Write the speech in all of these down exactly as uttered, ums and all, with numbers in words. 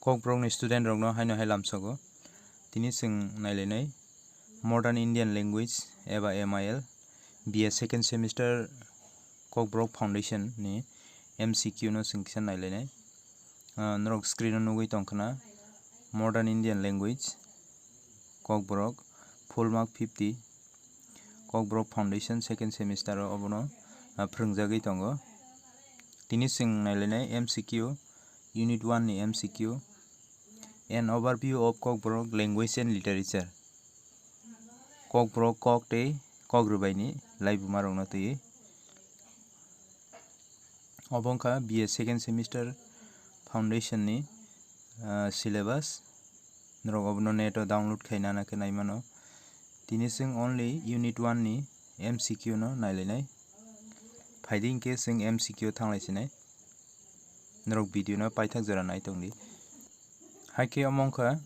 Kokborokni student rokno haino hai lamsogo. Tini chwng nailainai Modern Indian Language eba M I L B A second semester Kokborok Foundation ni M C Q no chwng kisa nailainai. Ah, norok screen o nugwi tongkhna Modern Indian Language Kokborok full mark fifty. Kokborok Foundation second semester o obono, ah, phwrwngjagwi tongo. Tini chwng nailainai M C Q, Unit one ni M C Q, An overview of Kokborok language and literature. Kokborok kok tei kok rwbaini laibumarokno twiwi. Obo wngkha B A second semester Foundation ni, ah, syllabus. Norok obono net o download khai nana khe nai mano. Tini chwng only Unit one ni M C Q no nailainai. Phaidi hinkhe chwng M C Q thanglai sinai. Norok video no paithak jora nai tongdi. Haikhe omo wngkha,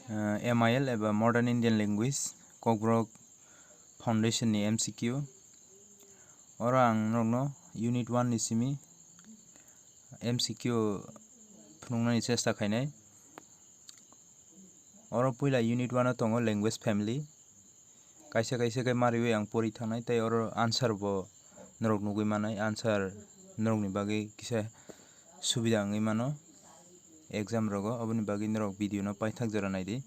ah, M I L eba Modern Indian Language Kokborok Foundation ni M C Q. Oro ang norokno Unit one ni simi M C Q phunuknani chesta khainai. Oro puila Unit one o tongo language family. Kaisa kaisa khe mariwi ang pori thangnai, tei oro answer bo norok nugwi manai, answer norokni bagwi kisa subida wngwi mano exam rogo, oboni bagwi norok video no paithak jora naidi.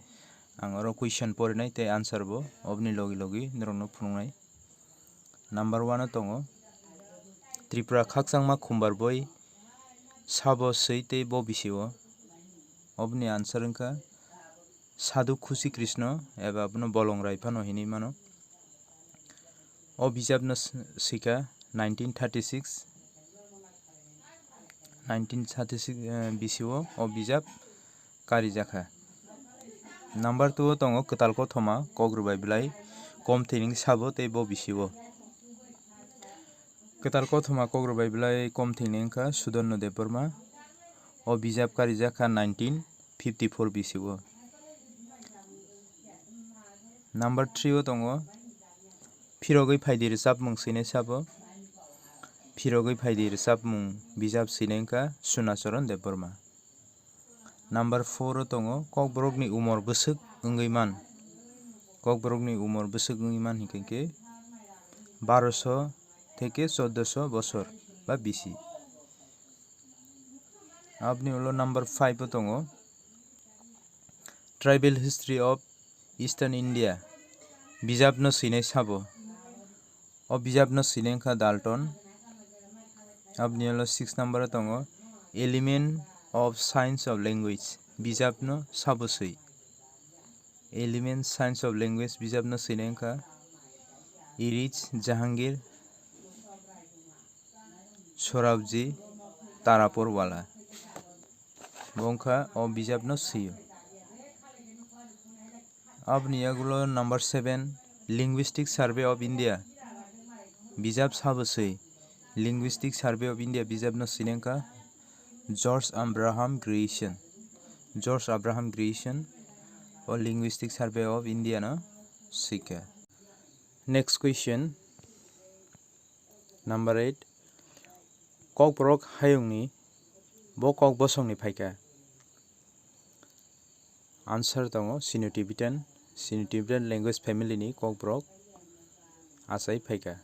Ang oro question porinai tei answer bo oboni logi logi norokno phunuknai. Number one o tongo Tripura khakchangma khumbar boi sabo swi tei bo bisio. Oboni answer wngkha Sadhu Khushi Krishna eba abono Bolong Rai phano hinwi mano. O bijapno s-, swikha nineteen thirty six, nineteen thirty six, eh, bisio o bijap karijakha. Number two o tongo Kwtal Kothoma, Kok Rwbai Belai Kom Thwineng Sabo tei bo bisio. Kwtal Kothoma, Kok Rwbai Belai Kom Thwineng wngkha Sudarno Debbarma. O bijap karijakha nineteen fifty four bisio. Number three o tongo Phirogwi Phaidi Rwchapmung Swinai Sabo. Phirogwi Phaidi Rwchapmung bijap swinai wngkha Sunacharan Debbarma. Number four o tongo Kokborokni umor bwswk wngwi man. Kokborokni umor bwswk wngwi man hinkhe khe baroso theke chordoso bosor ba bisi. Aboni ulo number five o tongo Tribal History of Eastern India bijapno swinai sabo. O bijapno swinai wngkha Dalton. Aboni ulo six number o tongo Element of Science of Language bijapno sabo swi. Element Science of Language bijapno swinai wngkha Irich Jahangir Sorabji Tarapurwala. Bo wngkha o bijapno swio. Aboni yagulo number seven, Linguistic Survey of India. Bijap sabo swi. Linguistic Survey of India bijapno swinai wngkha George Abraham Grierson. George Abraham Grierson o Linguistic Survey of India no swikha. Next question. Number eight. Kokborok hayungni bo kok bosongni phaikha. Answer tongo Sino-Tibetan, Sino-Tibetan language family ni Kokborok achai phaikha.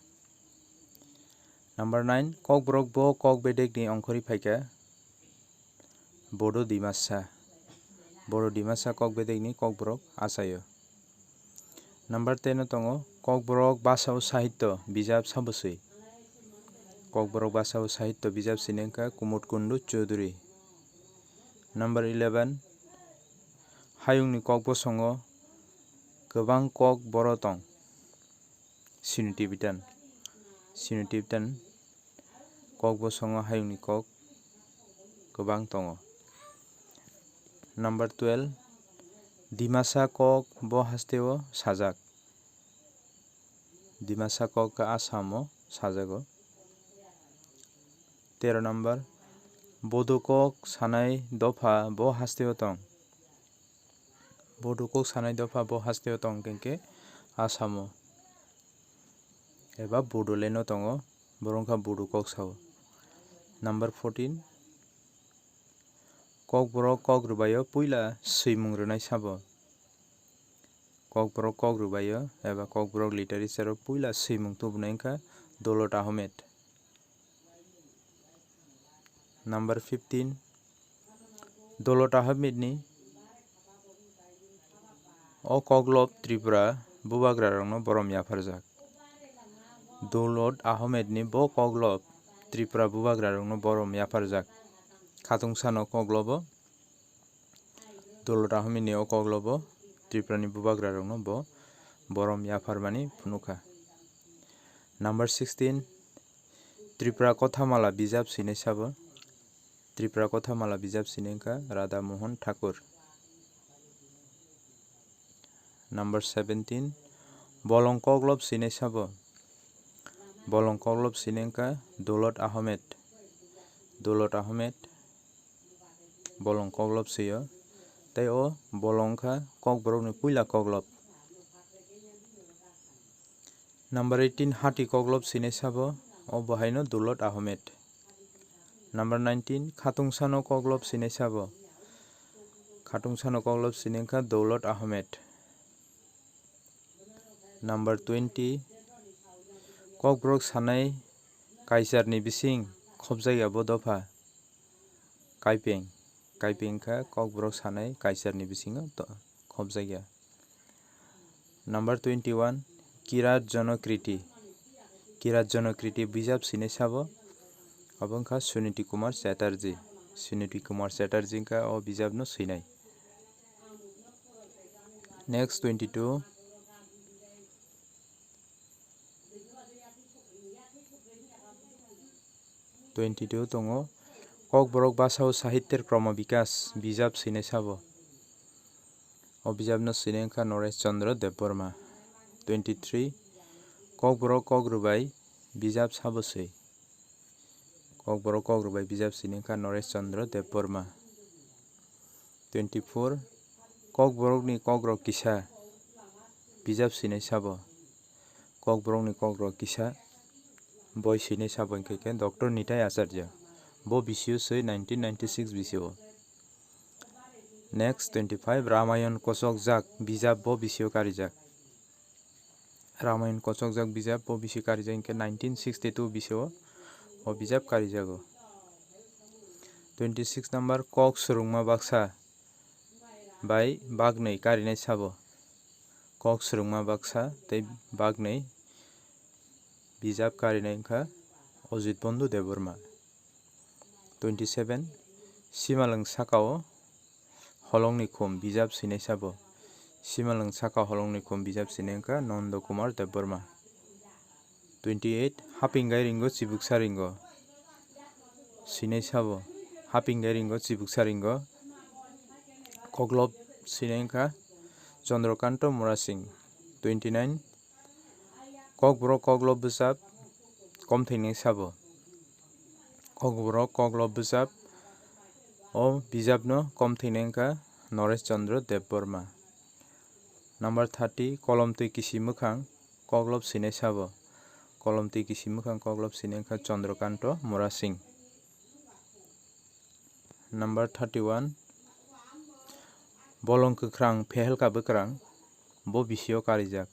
Number nine, Kokborok bo kok bedekni ongkhorwi phaikha. Bodo Dimasa. Bodo Dimasa kok bedekni Kokborok achaio. Number ten o tongo Kokborok basa o sahityo bijap sabo swi. Kokborok basa o sahityo bijap swinai wngkha Kumud Kundu Chowdhury. Number eleven, hayungni kok bosongo kwbang kok boro tong. Sino-Tibetan. Sino-Tibetan kok bosongo hayungni kok kwbang tongo. Number twelve, Dimasa kok bo hasteo sajak. Dimasa kok khe Assam o sajago. Tero number, Bodo kok sanai dopha bo hasteo tong. Bodo kok sanai dopha bo hasteo tong khe Assam o eba Bodoland o tongo, borok wngkha Bodo kok sao. Number fourteen, Kokborok kok rwbaio puila swimung rwnai sabo. Kokborok kok rwbaio eba Kokborok literature o puila swimung tubunai wngkha Dolot Ahmed. Number fifteen, Dolot Ahmed ni o koklob Tripura bubagrarokno borom yapharjak. Dolot Ahmed ni bo koklob Tripura bubagrarokno borom yapharjak. Khatungsano koklobo Dolot Ahmed ni o koklobo Tripura ni bubagrarokno bo borom yapharmani phunukha. Number sixteen, Tripura Kothamala bijap swinai sabo. Tripura Kothamala bijap swinai wngkha Radha Mohan Thakur. Number seventeen, Bolong koklob swinai sabo. Bolong koklob swinai wngkha Dolot Ahmed. Dolot Ahmed Bolong koklob swio. Tei o Bolong wngkha Kokborokni puila koklob. Number eighteen, Hati koklob swinai sabo, o bo haino Dolot Ahmed. Number nineteen, Khatungsano koklob swinai sabo. Khatungsano koklob swinai wngkha Dolot Ahmed. Number twenty, Kokborok sanai kaisarni bising khobjakya bo dopha. Kaipeng, Kaipeng kha Kokborok sanai kaisarni bisingo to-, khobjakya. Number twenty-one, Kirat Jonokriti. Kirat Jonokriti bijap swinai sabo, abo wngkha Suniti Kumar Chatterjee. Suniti Kumar Chatterjee wngkha o bijapno swinai. Next, twenty-two. Twenty-two tongo, Kokborok Basao Sahitya Kromo Bikas bijap swinai sabo. O bijapno swinai wngkha Noresh Chandra Debbarma. Twenty-three, Kokborok Kok Rwbai bijap sabo swi. Kokborok Kok Rwbai bijap swinai wngkha Noresh Chandra Debbarma. Twenty-four, Kokborokni Kokrok Kisa bijap swinai sabo. Kokborokni Kokrok Kisa boi swinai sabo wngkha khe Doctor Nitai Acharya. Bo bisio swi nineteen ninety-six bisio. Next, twenty-five, Ramayon Kochokjak bijap bo bisio karijak. Ramayon Kochokjak bijap bo bisio karijak hwnkhe nineteen sixty-two bisio o bijap karijago. Twenty-six number, Kok Swrwngma Baksa bai Baknwi karinai sabo. Kok Swrwngma Baksa tei Baknwi bijap karinai wngkha Ojit Bondhu Debbarma. Twenty-seven, Simalwng Sakao Holongni Khum bijap swinai sabo. Simalwng Sakao Holongni Khum bijap swinai wngkha Nondo Kumar Debbarma. Twenty-eight, Hapinggai Ringo Chibuksa Ringo swinai sabo. Hapinggai Ringo Chibuksa Ringo koklob swinai wngkha Chandrakanta Murasing. Twenty-nine, Kokborok Koklob Bwsap Komthwinai Sabo. Kokborok Koklob Bwsap o bijapno komthwinai wngkha Noresh Chandra Debbarma. Number thirty, Kolomtwi Kisi Mwkhang Koklob Swinai Sabo. Kolomtwi Kisi Mwkhang Koklob Swinai wngkha Chandrakanta Murasing. Number thirty-one, Bolong Kwkhrang Phehelka Bwkrang bo bisio karijak.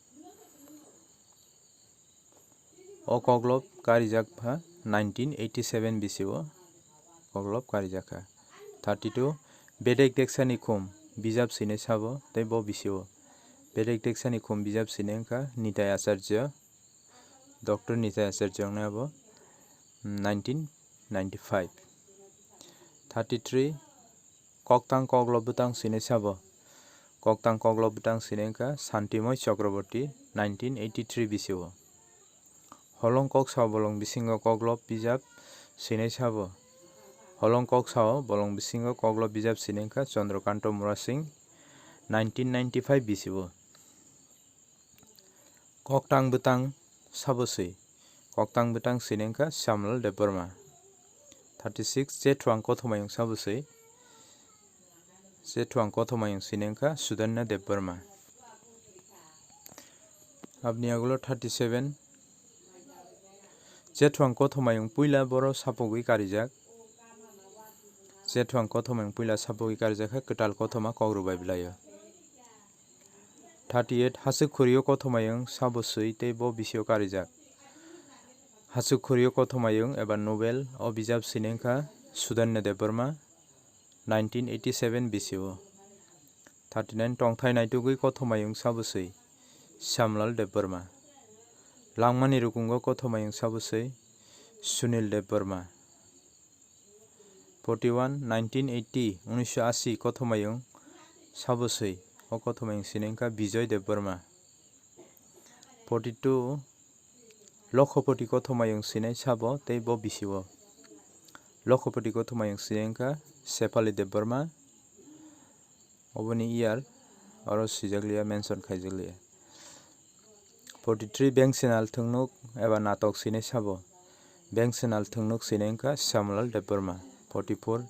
O koklob karijak pha nineteen eighty-seven bisio koklob karijak kha. Thirty-two, Bedek Deksani Khum bijap swinai sabo tei bo bisio. Bedek Deksani Khum bijap swinai wngkha Nitai Acharya, Doctor Nitai Acharya wngnai abo nineteen ninety-five. Thirty-three, Koktang Koklob Bwtang Swinai Sabo. Koktang Koklob Bwtang Swinai wngkha Santimoy Chakraborty, nineteen eighty-three bisio. Holong Kok Sao Bolong Bisingo Koklob Bijap Swinai Sabo. Holong Kok Sao Bolong Bisingo Koklob Bijap Swinai wngkha Chandrakanta Murasing, nineteen ninety-five bisio. Koktang Bwtang Sabo Swi. Koktang Bwtang Swinai wngkha Shyamlal Debbarma. Thirty-six, Chethuang Kothomayung Sabo Swi. Chethuang Kothomayung Swinai wngkha Sudanya Debbarma. Aboni agulo thirty-seven, Chethuang Kothomayung puila boro sapogwi karijak. Chetwng Kothomayung puila sabogwi karijak kha, kwtal kothoma kok rwbai bwlaio. Thirty eight, Hachwk Khuriyo Kothomayung sabo swi tei bo bisio karijak. Hachwk Khuriyo Kothomayung eba novel o bijap sini wngkha Sudanya Debbarma, nineteen eighty seven bisio. Thirty nine, Tongthai Naitugwi Kothomayung sabo swi Shyamlal Debbarma. Langmani Rukungo Kothomayung sabo swi Sunil Debbarma. Forty one, nineteen eighty, unisho ashi Kothomayung sabo swi, o Kothomayung sini wngkha Bijoy Debbarma. Forty two, Lokhopoti Kothomayung sinai sabo tei bo bisio. Lokhopoti Kothomayung sini wngkha Sefali Debbarma. Oboni year oro swijakliya, mention khaijakliya. Forty three, Bengsenal thwngnuk eba natok sinai sabo. Bengsenal thwngnuk sinai wngkha Shyamlal Debbarma. Forty four,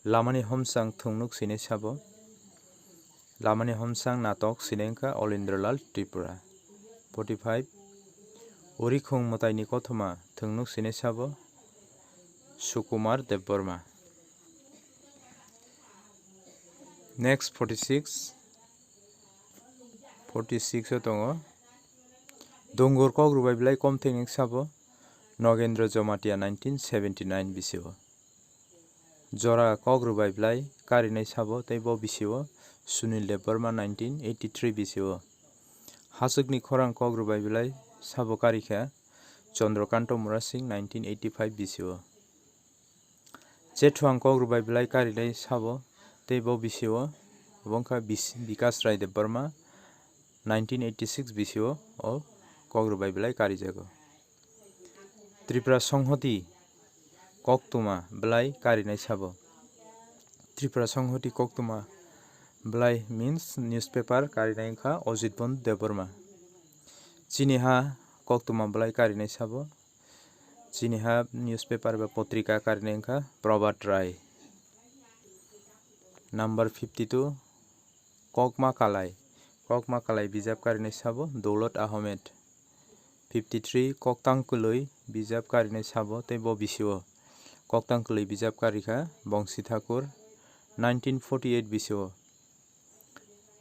Lamani Homsang thwngnuk sinai sabo. Lamani Homsang natok sinai wngkha Olendralal Tripura. Forty five, Urikhung Mwtaini Kothoma thwngnuk sinai sabo Sukumar Debbarma. Next, forty six, forty six o tongo Dungur Kok Rwbai Bwlai Komthekni sabo Nogendra Jomatia, nineteen seventy nine bisio. Jora Kok Rwbai Bwlai Karinai sabo tei bo bisio Sunil Debbarma, nineteen eighty three bisio. Hachwkni Khorang Kok Rwbai Bwlai sabo karikha Chandrakanta Murasing, nineteen eighty five bisio. Chetwng Kok Rwbai Bwlai Karinai sabo tei bo bisio, obo wngkha Bis-, Bikas Rai Debbarma, nineteen eighty six bisio o Kok Rwbai Bwlai karijago. Tripura Songhoti Koktwma Bwlai Karinai sabo. Tripura Songhoti Koktwma Bwlai means newspaper karinai wngkha Ajit Bandhu Debbarma. Chini Ha Koktwma Bwlai Karinai sabo. Chini Ha newspaper ba potrika karinai wngkha Prabhat Rai. Number fifty two, Kokma Kalai. Kokma Kalai bijap karinai sabo Doulot Ahmed. Fifty three, Koktang Kwlwi bijap karinai sabo tei bo bisio. Koktang Kwlwi bijap karikha Bongsi Thakur, nineteen forty eight bisio.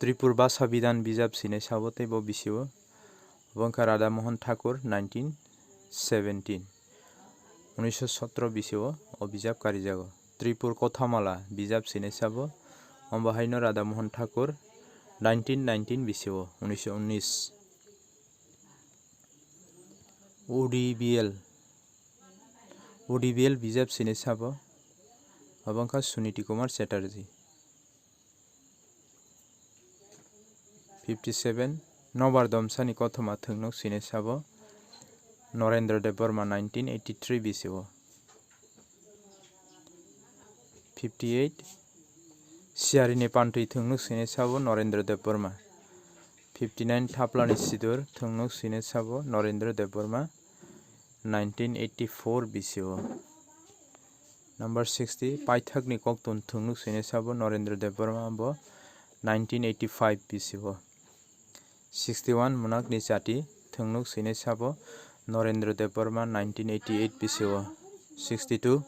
Tripur Bhasha Bidhan bijap sinai sabo tei bo bisio. Obo wngkha Radha Mohan Thakur, nineteen seventeen. Unisho sotro bisio o bijap karijago. Tripur Kothamala bijap sinai sabo. Omo haino Radha Mohan Thakur, nineteen nineteen bisio, unisho unis. O D B L. O D B L bijap sinai sabo. Obo wngkha Suniti Kumar Chatterjee. Fifty seven, Nobar Domsani Kothoma thwngnuk sinai sabo Norendra Debbarma, nineteen eighty three bisio. Fifty eight, Siarini Pantwi thwngnuk sinai sabo Norendra Debbarma. Fifty nine, Thaplani Sidur thwngnuk sinai sabo Norendra Debbarma, nineteen eighty four bisio. Number sixty, Paithakni Koktun thwngnuk sinai sabo Norendra Debbarma bo nineteen eighty five bisio. Sixty one, Munakni Chati thwngnuk sinai sabo Norendra Debbarma, nineteen eighty eight bisio. Sixty two,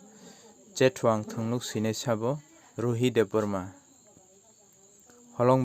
Chetwng thwngnuk sinai sabo Ruhi Debbarma. Holong